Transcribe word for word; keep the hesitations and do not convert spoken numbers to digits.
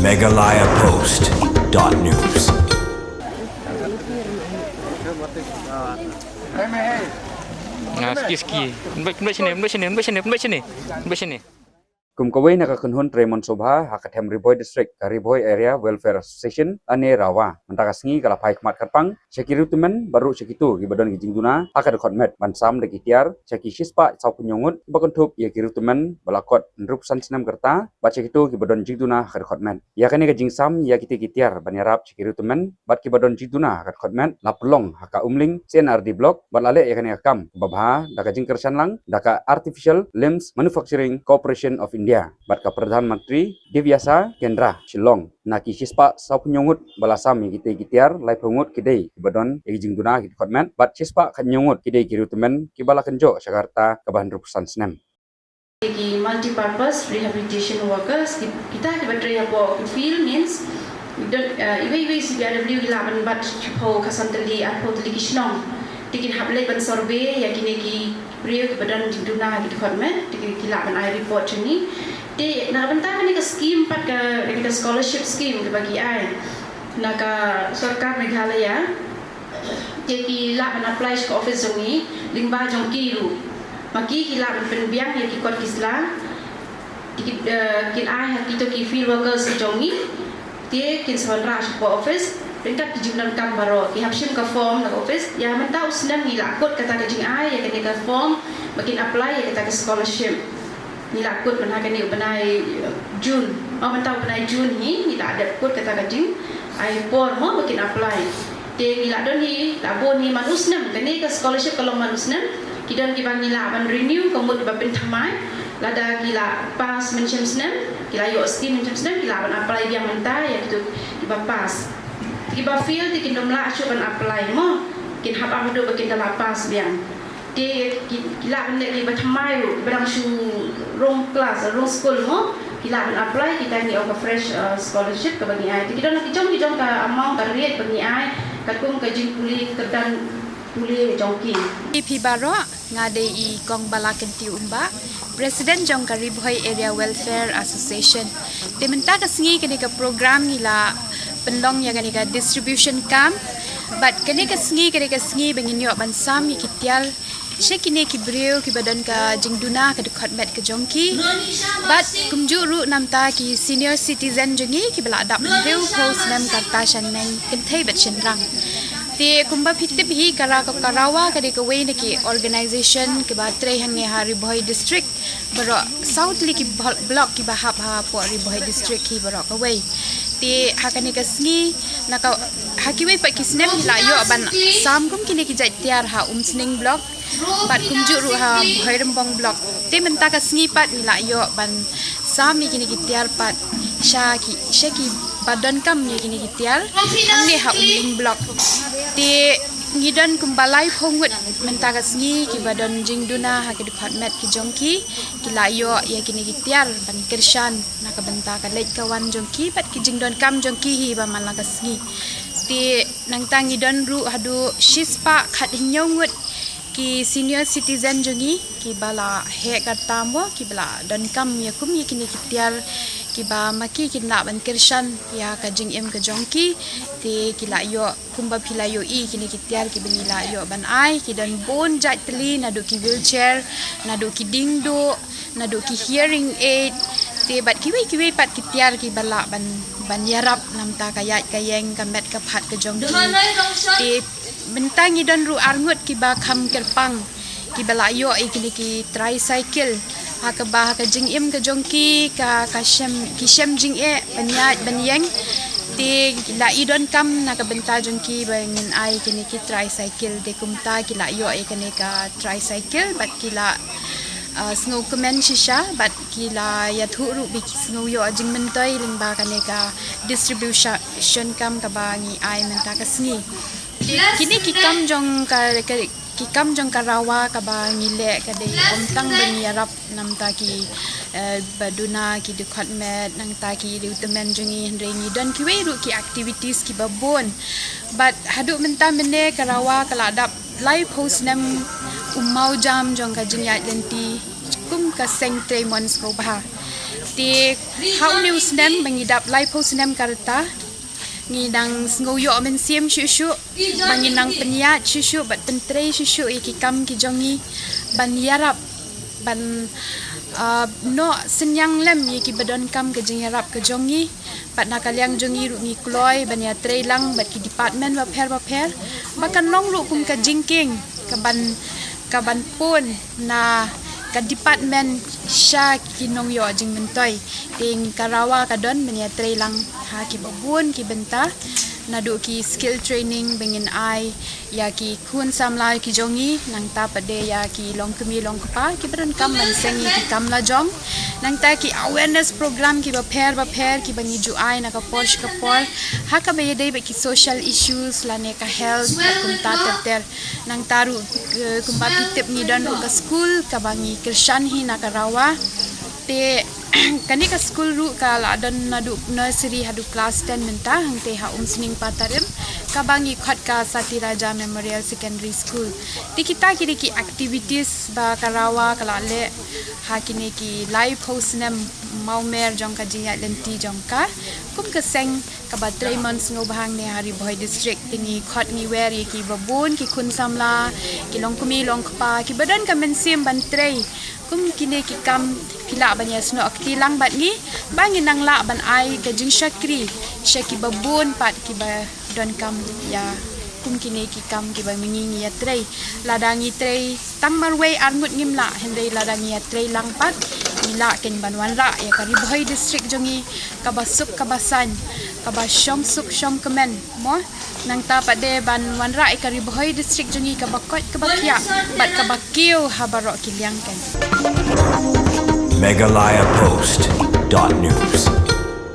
Meghalaya Post dot news. Nga ski ski. Mbak mbak sini, mbak sini, mbak sini, mbak sini. Mbak sini. Kum kawei na ka kynhun trei mon sngewbha ha ka them Ri Bhoi District, ka Ri Bhoi Area Welfare Association lane RAWA, mynta ka sngi ka la phai khmat kyrpang sha ki riewtymmen bad ruh sha kito kiba don ki jingduna ha ka dkhot met ban sam da ki tiar sha ki shispah sawphew hynñiew ngut kiba kynthup ïa ki riewtymmen ba la kot hynriewphew san snem ka rta bad sha kito kiba don jingduna ha ka dkhot met. Ïa kane ka jingsam ïa kito ki tiar ban ïarap sha ki riewtymmen bad kiba don jingduna ha ka dkhot met la pynlong ha ka Umling C&RD Block bad la leh ïa kane ka kam kaba bha da ka jingkyrshan lang da ka Artificial Limbs Manufacturing Corporation of India bad ka Pradhan Mantri Divyasa Kendra Shillong. Na ki shispah sawphew hynñiew ngut ba la sam ïa kito ki tiar, laiphew ngut ki dei kiba don ïa ki jingduna ha ki dkhot met bad shispah khathynñiew ngut ki dei ki riewtymmen kiba la kynjoh sha ka rta kaba hynriewphew san snem. Ki multipurpose rehabilitation workers, ki, kita kiba trei hapoh ki field means, don, uh, iwei iwei C P R W ki lah ban bat shiphew khatsan tylli, arphew tylli ki shnong. Te kin hap leit ban survey ïa kine ki briew kiba don jingduna ha ki dkhot met, te ki, ki lah ban ai report sha ngi. Te na ka bynta kane ka scheme pat ka, kane ka scholarship scheme kaba ki ai na ka sorkar Meghalaya. Te ki lah ban apply sha ka office jong ngi lyngba jong ki ruh. Ma ki ki lah ban pynbiang ïa ki kot ki sla. Te ki, eh, kin ai ha kito ki field workers ki jong ngi. Te kin sa wanrah sha ka office ryngkat ki jingdonkam baroh. Ki hap shim ka form na ka office. Ïa mynta u snem ngi la kut kata ka jingai ïa kane ka form ba kin apply ïa kata ka scholarship. Ngi la kut mynta kane u bnai, eh, June. Oh, mynta u bnai June hi ngi la dep kut kata ka jingai por mo ba kin apply. Te ngi la don hi, la bun hi man u snem, kane ka scholarship ka long man u snem. Ki don kiba ngi lah ban renew, ka mut ba pynthymmai. Lada ki la pass mynshem snem, ki la ïoh scheme mynshem snem, ki lah ban apply biang mynta ïa kito kiba pass. Kiba fail te kin ym lah shuh ban apply mo. Kin hap ap haduh ba kin da la pass biang. Te ki, ki lah ban leh kiba thymmai ruh, kiba dang shu rung class, rung school mo, ki lah ban apply kita, ngi ong ka fresh, uh, scholarship kaba ngi ai. Te ki don ki jong ki jong ka amount, ka rate ba ngi ai katkum ka jingpule, ka kyrdan pule jong ki. Ïa phi baroh, nga dei i Kong Bala Kynti Umbah, President jong ka Ri Bhoi Area Welfare Association. Te mynta ka sngi kane ka program ngi la pynlong ïa kane ka distribution camp. Bad kane ka sngi, kane ka sngi ba ngin ïoh ban sam ïa ki tiar sha kine ki briew kiba don ka jingduna ha ka dkhot met ka jong ki. Bad kumjuh ruh namta ki senior citizen jong ngi kiba la dap hynriewphew snem ka rta shaneng, kynthei bad shynrang. Te kumba phi tip hi, ka RAWA, ka RAWA ka dei kawei na ki organisation kiba trei hangne ha Ri Bhoi District. Baroh saw tylli ki bol-, block kiba hap hapoh Ri Bhoi District hi baroh kawei. Te ha kane ka sngi, na ka, ha kiwei pat ki snem ngi la ïoh ban sam kum kine ki jait tiar ha Umsning Block bad kumjuh ruh ha Bhoirymbong Block. Te mynta ka sngi pat ngi la ïoh ban sam ïa kine ki tiar pat sha ki, sha kiba donkam ïa kine ki tiar hangne ha Umling Block. Te ngi don kumba laiphew ngut mynta ka sngi kiba don jingduna ha ki dkhot met ki jong ki, ki la ïoh ïa kine ki tiar ban kyrshan na ka bynta ka leit ka wan jong ki bad ki jingdonkam jong ki hi ba man la ka sngi. Te nangta ngi don ruh haduh shispah khathynñiew ngut ki senior citizen jong ngi kiba la heh ka rta mo, kiba la donkam ïa kum ïa kine ki tiar kiba ma ki kin lah ban kyrshan ïa ka jingim ka jong ki. Te ki la ïoh kumba phi la ïohi, kine ki tiar kiba ngi la ïoh ban ai ki don bun jait tylli, naduh ki wheelchair, naduh ki dieng duh, naduh ki hearing aid, te bad kiwei kiwei pat ki tiar kiba lah ban, ban ïarap namta ka ïaid ka ïeng, ka met ka phad ka jong ki. Te mynta ngi don ruh ar ngut kiba kham kyrpang kiba la ïoh ïa kine ki tricycle. Ha kaba ha ka jingim ka jong ki, ka, ka shem, ki shem jingeh ban ïaid ban ïeng. Te la i donkam na ka bynta jong ki ba ngin ai kine ki tricycle. Te kumta ki la ïoh ïa kane ka tricycle bad ki la, ah, sngewkmen shisha bad ki la ïathuh ruh ba ki sngew ïoh jingmyntoi lyngba kane ka distribution camp kaba ngi ai mynta ka sngi. Kine ki kam jong ka, ka, ki kam jong ka RAWA kaba ngi leh ka dei ym tang ba ngi ïarap namta ki, eh, ba duna ki dkhot met, nangta ki riewtymmen jong ngi, hynrei ngi don kiwei ruh ki activities kiba bun. Bad haduh mynta mynne ka RAWA ka la dap laiphew snem u mawjam jong ka jingïaid lynti kum ka seng trei mon sngewbha. Te ha une u snem ba ngi dap laiphew snem ka rta, ngi dang sngew ïoh mynsiem shuh shuh ba ngi nang pynïaid shuh shuh bad pyntrei shuh shuh ïa ki kam ki jong ngi ban ïarap, ban, ah, noh synñiang lem ïa ki ba donkam ka jingïarap ka jong ngi. Bad na ka liang jong ngi ruh ngi kloi ban ïatrei lang bad ki department bapher bapher ba kan long ruh kum ka jingkieng ka ban, ka ban pun na ka department sha ki nongïoh jingmyntoi. Te ka Rawa ka don ban ïatrei lang ha ki babun ki bynta, naduh ki skill training ba ngin ai ïa ki khun samla ki jong ngi, nangta pat de ïa ki longkmie longkpa ki ba donkam ban seng ïa ki kam la jong. Nangta ki awareness program ki bapher bapher ki ba ngi ju ai na ka por sha ka por, ha kaba ïadei bad ki social issues lane ka health kumta ter ter. Nangta ruh, eh, kumba phi tip ngi don ruh ka skul kaba ngi kyrshan hi na ka Rawa. Te kane ka skul ruh ka la don naduh nursery haduh class ten mynta hangtei ha Umsning Patarim, kaba ngi khot ka Sati Raja Memorial Secondary School. Te kita ki dei ki activities ba ka Rawa ka la leh ha kine ki laiphew snem mawmer jong ka jingïaid lynti jong ka kum ka seng kaba trei mon sngewbha ne ha Ri Bhoi District. Te ngi khot ngi wer ïa ki babun ki khun samla, ki longkmie longkpa ki ba don ka mynsiem ban trei kum kine ki kam, phi lah ban ïasnoh kti lang bad ngi ba ngin nang lah ban ai ka jingshakri sha ki babun pat ki ba donkam ïa kum kine ki kam ki ba ma ngi ngi ïatrei. Lada ngi trei tang marwei arngut ngim lah, hynrei lada ngi ïatrei lang pat ngi lah ken ban wanrah ïa ka Ri Bhoi District jong ngi kaba suk kaba saiñ, kaba shong suk shong kmen mo. Nangta pat de ban wanrah ïa ka Ri Bhoi District jong ngi kaba koit kaba khiah bad kaba kiew ha baroh ki liang ken. Meghalaya Post dot news.